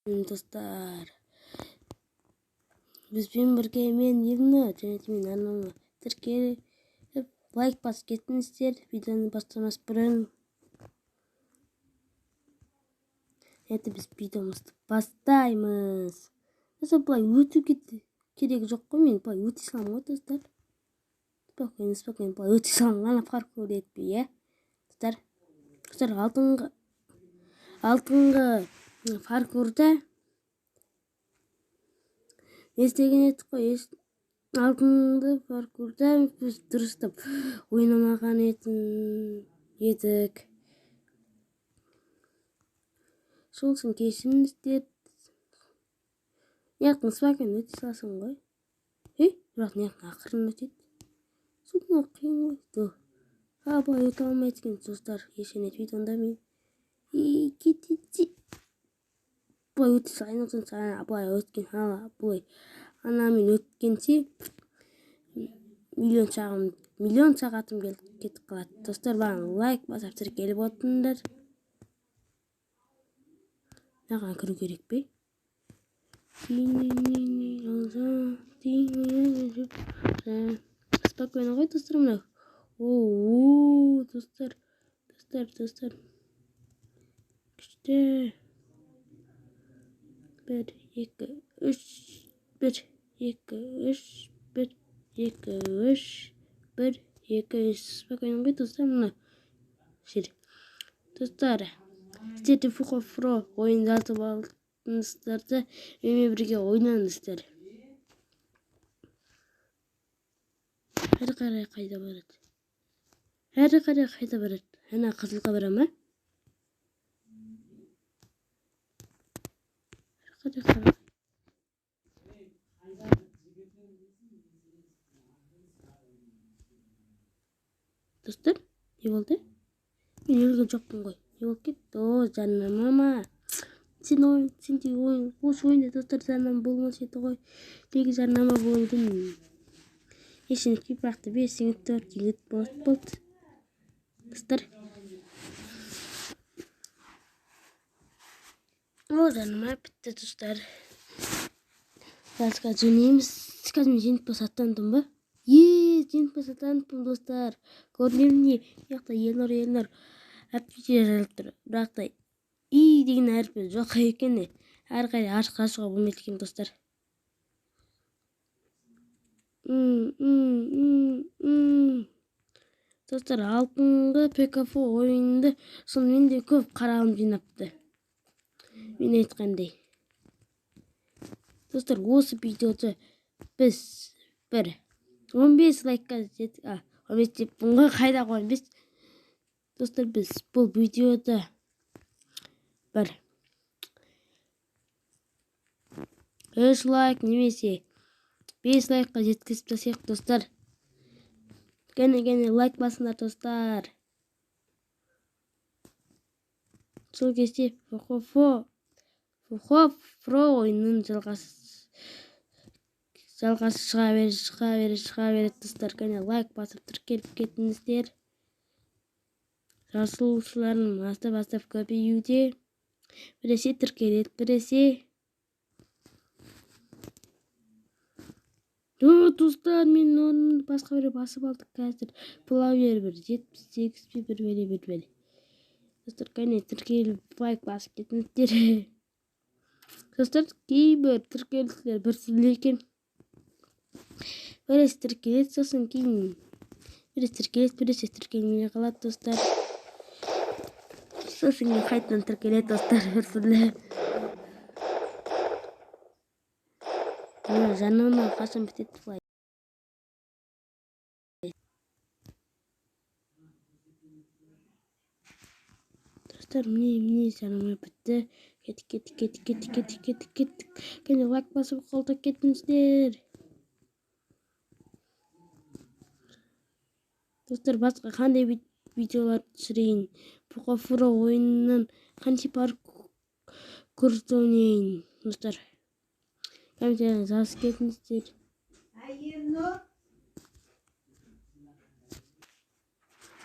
Достар, бізбен бірге мен Елнұр және де менің арнама тіркеліп, лайк басып кетіңіздер. Видеоны бастамас бұрын енді біз видеомызды бастаймыз. Достар, былай өту керегі жоқ қой, мен былай өте саламын ғой, достар. Спокойно, спокойно, былай өте саламын, ана паркур етпей, иә. Достар, достар, алтынғы паркурда не істеген едік қой? Алтынды паркурда біз дұрыстап ойнамаған едік. Сол үшін кешіріңіздер. Яқын спокойно өте саласың ғой. Ей, бірақ неяқын ақырын өтеді. Сол қиын ғой. А, былай өте алмайды екен, достар. Ештеңе етпейді онда мен. Кетеді. Былай өте салайын, сосын былай өткен, ана былай анамен өткенше миллион шағым, миллион сағатым келіп кетіп қалады. Достар, маған лайк басып тіркеліп отырыңдар. Маған кіру керек пе? Спокойно ғой, достар, мынау. О, достар, достар, достар. Күшті. 1, 2, 3, 1, 2, 3, 1, 2, 3, 1, 2, 3. Спокойно ғой, достар, мына жер. Достар, сіздер де Фухо Фро ойын жазып алдыңыздар да, менімен бірге ойнаңыздар. Әрі қарай қайда барады? Әрі қарай қайда барады? Ана қызылға бара ма? Әрі қарай. Достар, не болды? Мен өлген жоқпын ғой. Не болып кетті? О, жарнама ма? Сен ойын, сен де ойын, осы ойында, достар, жарнама болмас еді ғой. Неге жарнама болды? Ештеңе етпей, бірақ та 5 минут, 4 минут болды. Достар. О, жарнама бітті, достар. Қазір жеңеміз. Қазір мен жеңімпаз атандым ба? Е, жеңімпаз атаныппын, достар. Көрінемін не? Мына жақта Елнұр, Елнұр әпке жазылып тұр. Бірақ та И деген әрпі жоқ екен. Әрі қарай артқа шығуға болмайды екен, достар. Достар, алтынғы ПКФ ойынды сонымен де көп қаралым жинапты. Мен айтқандай. Достар, осы видеоды біз бір 15 лайкқа жет, а, 15 деппін ғой, қайда 15? Достар, біз бұл видеода бір 3 лайк немесе 5 лайкқа жеткізіп тастайық, достар. Кәне-кәне лайк басыңдар, достар. Сол кезде Фухо Фро ойынның жалғасы шыға береді, шыға береді, шыға береді, достар. Кәне лайк басып тіркеліп кетіңіздер. Жазылушыларым аздап-аздап көбеюде. Біресе тіркеледі, біресе. О, достар, мен орнымды басқа біреу басып алдық қазір. Плавер бір 78 пе, бір бәле, бір бәле. Достар, кәне тіркеліп лайк басып кетіңіздер. Достар, кейбір тіркелушілер бір түрлі екен. Біресе тіркеледі, сосын кейін біресе тіркеледі, біресе тіркелмей қалады, достар. Сосын кейін қайтадан тіркеледі, достар, бір түрлі. Мына жарнама қашан бітеді былай? Достар, міне, міне жарнама бітті. Кеттік, кеттік, кеттік, кеттік, кеттік, кеттік, кеттік. Кәне лайк басып қолдап кетіңіздер. Достар, басқа қандай видеолар түсірейін? Фухо Фро ойынынан қанша паркур ойнайын, достар? Комментарияға жазып кетіңіздер.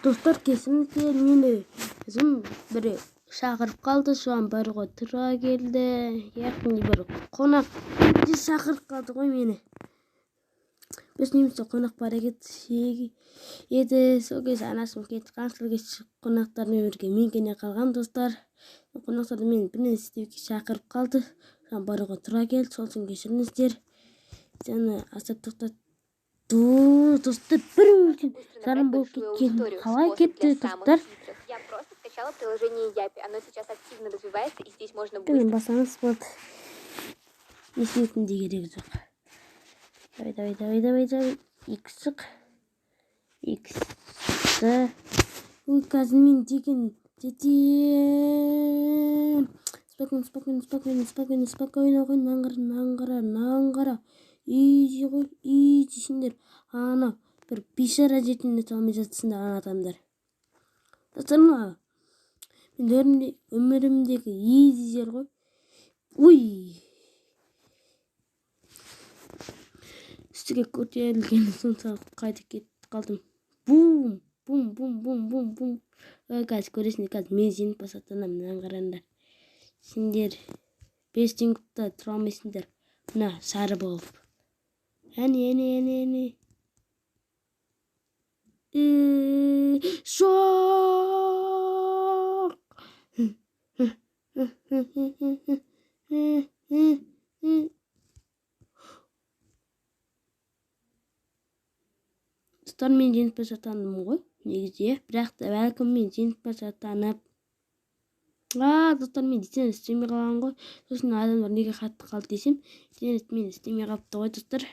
Достар, кешіріңіздер, мені өзім бір шақырып қалды, соған баруға тура келді. Яғни бір қонақ шақырып қалды ғой мені. Біз немесе қонақ бара еді. Сол кезде анашым кетіп қалған, сол кезде қонақтармен бірге мен келе қалғам достар. Қонақтарды мені бір нәрсе істеуге шақырып қалды. Соған баруға тура келді, сол үшін кешіріңіздер. Және асап тоқтат. Достар, бір үлкен жарым болып кеткен. Қалай кетті, достар? Я просто скачала приложение Япи. Оно сейчас активно развивается, и здесь можно быстро... Басамыз болды. Не істейтін де керегі жоқ. Давай, давай, давай, давай, давай. Икс шық. Икс. Ой, қазір мен деген жетем. Спокойно, спокойно, спокойно, спокойно, спокойно ғой. Мынаны қара, мынаны қара, мынаны қара. Изи ғой, изи сендер. Ана бір бейшара жетімді алмай жатсыңдар ана адамдар. Достар, мына мен өмірімдегі изи жер ғой. Ой. Үстіге көтерілген соншалық қайтып кетіп қалдым. Бум, бум, бум, бум, бум, бум. Қазір көресіңдер, қазір мен жеңімпаз атанамын. Мынаны қараңдар. Сендер 5 секундта тұра алмайсыңдар. Мына сары болып. Әне, әне, әне, әне. Жоқ! Достар, мен жеңімпаз атандым ғой негізі, бірақ та бәлкім мен жеңімпаз атанып, достар, мен десең істемей қалған ғой. Сосын адамдар неге қатты қалды десем, мен істемей қалыпты ғой достар.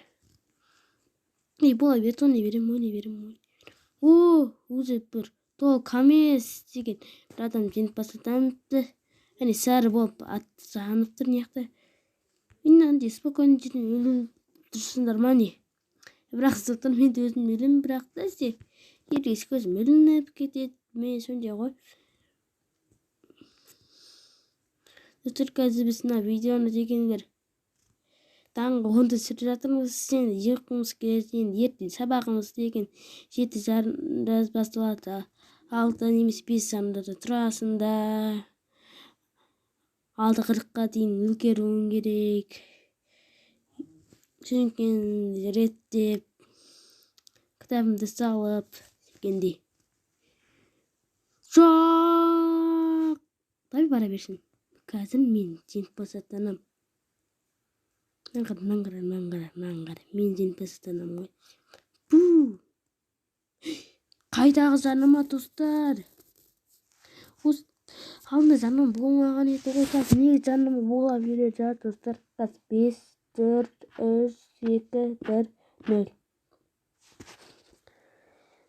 И бола берді, ойнай беремін, ойнай беремін. О, уже бір тол камес деген бір адам жеңімпаз атаныпты. Әне сары болып ат жанып тұр мына жақта. Мынандай спокойно жерден өліп тұрсыңдар ма не? Бірақ достар, мен де өзім өлемін, бірақ та ше еркек көзім ілініп кетеді. Мен сондай ғой. Достар, қазір біз мына видеоны деген бір таңғы 10-да түсіріп жатырмыз. Сен ұйқымыз келеді, енді ертең сабағымыз деген 7:30-да басталады. 6 немесе 5:30-да тұрасың да 6:40-қа дейін үлгеруің керек. Сөмкені реттеп, кітабымды салып дегендей. Жоқ! Давай бара берсін. Қазір мен жеңімпаз атанамын. Мынаны қара, мынаны қара, мынаны қара, мынаны қара. Мен жеңімпаз атанамын ғой. Бу! Қайдағы жарнама, достар? Осы алдында жарнама болмаған еді ғой. Қазір неге жарнама бола береді, достар? Қазір 5, 4, 3, 2, 1, 0.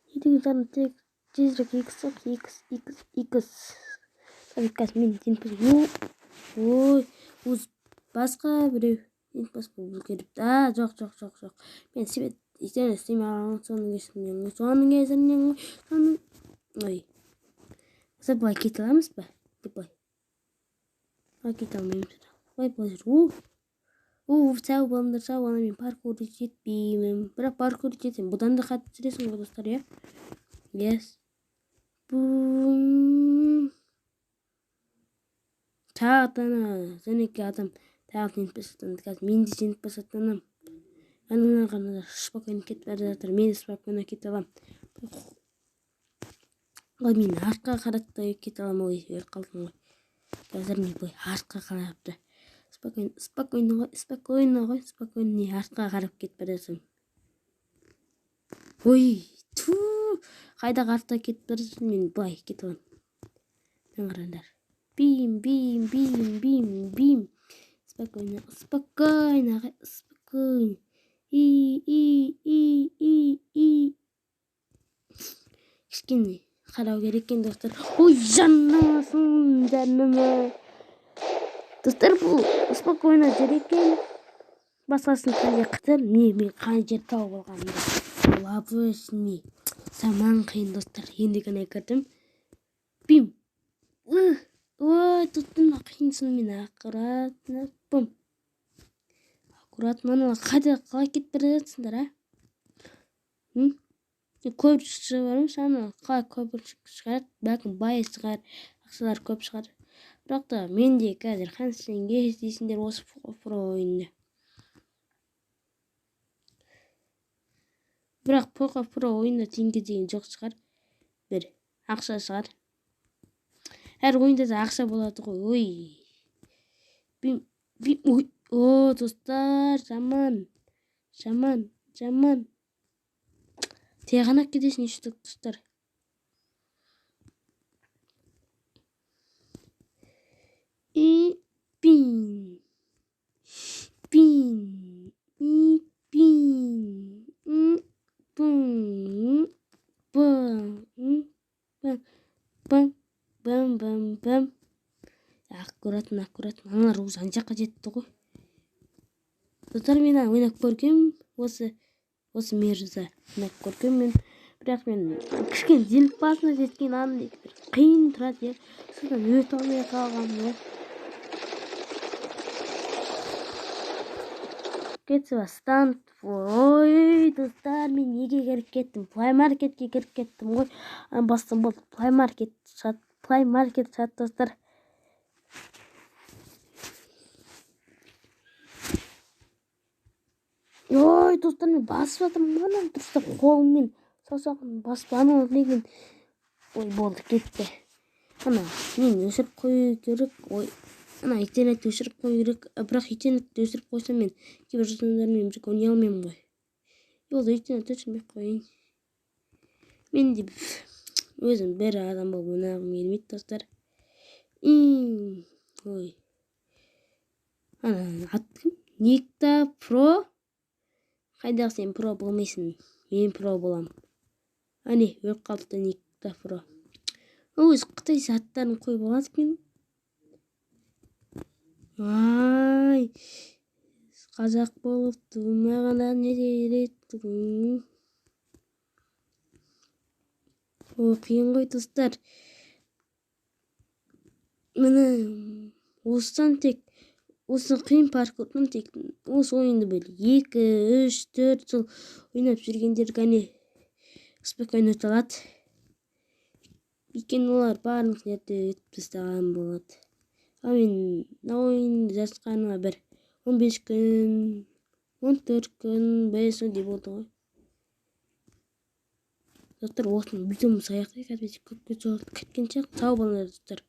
Не деген жарнама? Тек тезірек X, X, X, X. Қазір мен жеңімпаз. Ой, өз басқа біреу жеңімпаз болып үлгеріпті. Жоқ, жоқ, жоқ, жоқ. Мен себет істен істемей қалған, соның кесірінен ғой, соның кесірінен ғой, соның. Ой. Осы былай кете аламыз ба? Деп былай. Былай кете алмаймыз. Былай, былай жүр. У, сау болыңдар, сау болыңдар. Мен паркурды жетпеймін. Бірақ паркурды жетсем, бұдан да қатты жүресің ғой, достар, иә? Yes. Бум. Тағы да ана жәнеке адам тағы жеңімпаз атанды. Қазір мен де жеңімпаз атанамын. Аналар ғана спокойно кетіп бара жатыр. Мен де спокойно кете аламын. Ой, мен артқа қарап та кете аламын. Ой, өліп қалдым ғой. Қазір мен былай артқа қарап та. Спокойно, спокойно ғой, спокойно ғой, спокойно не артқа қарап кетіп бара жатырмын. Ой, ту, қайдағы артқа кетіп бара жатырмын, мен былай кете аламын. Мына қараңдар. Бим, бим, бим, бим, бим. Спокойно, спокойно, спокойно. И, и, и, и, и. Кішкене қарау керек екен, достар. Ой, жаным, жаным. Достар, бұл спокойно жер екен. Басқасын қандай қытыр, мен қай жер тауып алғанымды. Бұл обычный саман қиын, достар. Енді ғана кірдім. Бим. Ой, достар, мына қиынсын мен аккуратно. Бум. Аккуратно, аналар қайда қалай кетіп бара жатсыңдар, а? Көп шығармыз, ана қалай көп шығарады, бәлкім бай шығар, ақшалар көп шығар. Бірақ та мен де қазір қанша теңге дейсіңдер осы Poco Pro ойынында. Бірақ Poco Pro ойында теңге деген жоқ шығар. Бір ақша шығар. Әр ойында да ақша болады ғой. Ой. Ой. О, достар, жаман. Жаман, жаман. Тек кетесің үштік, достар. И пин. Пин. И пин. Пум. Пум. Пам. Пам. Бам бам бам. Аккуратно, аккуратно. Аналар уже ана жаққа жетті ғой. Достар, мен ойнап көргем, осы мерзі ойнап көргем мен. Бірақ мен кішкене зеліп басына жеткен андай бір қиын тұрады, иә. Содан өте алмай қалғанмын, иә. Кетсе станд. Ой, достар, мен неге кіріп кеттім? Play Marketке кіріп кеттім ғой. Бастым болды. Play Market шығады. Play Market шығады, достар. Ой, достар, мен басып жатырмын ғой, ананы дұрыстап қолыммен, саусағыммен басып, анау деген. Ой, болды, кетті. Ана, мен өшіріп қою керек. Ой, ана интернетті өшіріп қою керек. Бірақ интернетті өшіріп қойсам мен кейбір журналдармен бірге ойнай алмаймын ғой. Болды, интернетті өшірмей қояйын. Мен де өзім бір адам болып ойнағым келмейді, достар. Ой. Ана, аты кім? Никта Про. Қайдағы сен про болмайсың, мен про болам. Әне, өліп қалыпты Никта Про. Өз қытай заттарын қойып алады екен. Ай, қазақ болып тумағанда не дер? О, қиын ғой, достар. Міне, осыдан тек осы қиын паркурдан тек осы ойынды бір 2, 3, 4 жыл ойнап жүргендер ғана спокойно өте алады. Өйткені олар барлық жерде өтіп тастаған болады. Ал мен мына ойынды жазғаныма бір 15 күн, 14 күн, 5 сондай болды ғой. Достар, осыны видеомыз аяқтайық. Әйтпесе көпке жолығып кеткен сияқты. Сау болыңдар, достар.